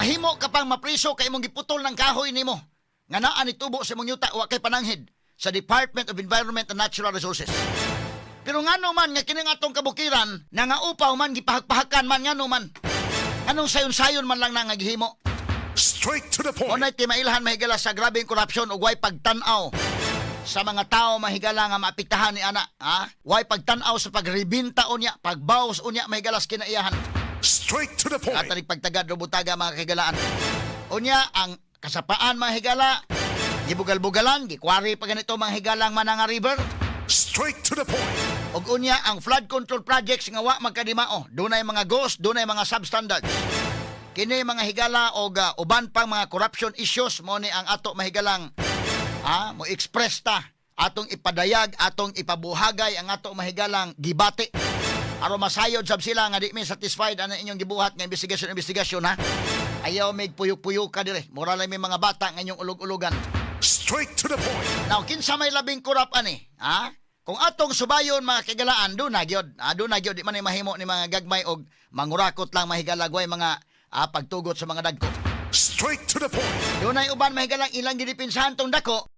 Mahimo ka pang mapriso kay imong giputol ng kahoy nimo nga naa ni tubo sa imong yuta, wa kay pananghid sa Department of Environment and Natural Resources. Pero ngano man nga kining atong kabukiran na nga upaw man, gipahagpahakan man, ngano man? Anong sayon-sayon man lang na nga gihimo? Straight to the point. Unay timailhan, mahigala, sa grabeng korupsyon ug way pagtan-aw sa mga tao, mahigala, nga maapektahan ni ana, ha? Way pagtan-aw sa pagrebenta unya, pagbaws unya, mahigala, sa kinaiyahan. Straight to the point. At pagtagad butaga, mga kahigalaan. Unya ang kasapaan, mga higala, gibugal-bugalan, gikwari pa ganito, mga higalang, Mananga River. Straight to the point. Ug unya ang flood control projects nga wa magkadimao. Dunay mga ghost, dunay mga substandards. Kini, mga higala, og uban pang mga corruption issues mo ni ang ato mahigalang mo express ta, atong ipadayag, atong ipabuhagay ang ato mahigalang gibati aron masayod sab sila nga di mi satisfied ana inyong gibuhat nga investigation investigation, ha. Ayaw mig puyok-puyok ka dire, mura lang may mga bata nga inyong ulog-ulugan. Straight to the point. Now, kinsa may labing korap ani? Ha? Kung atong subayon, mga kagalaan, do na gyud. Ah, do na gyud, di man ni mahimo ni mga gagmay og mangurakot lang, mahigala, way mga pagtugot sa mga dagko. Straight to the point. Dunay uban, mahigalang, ilang gidipinsahan tong dako.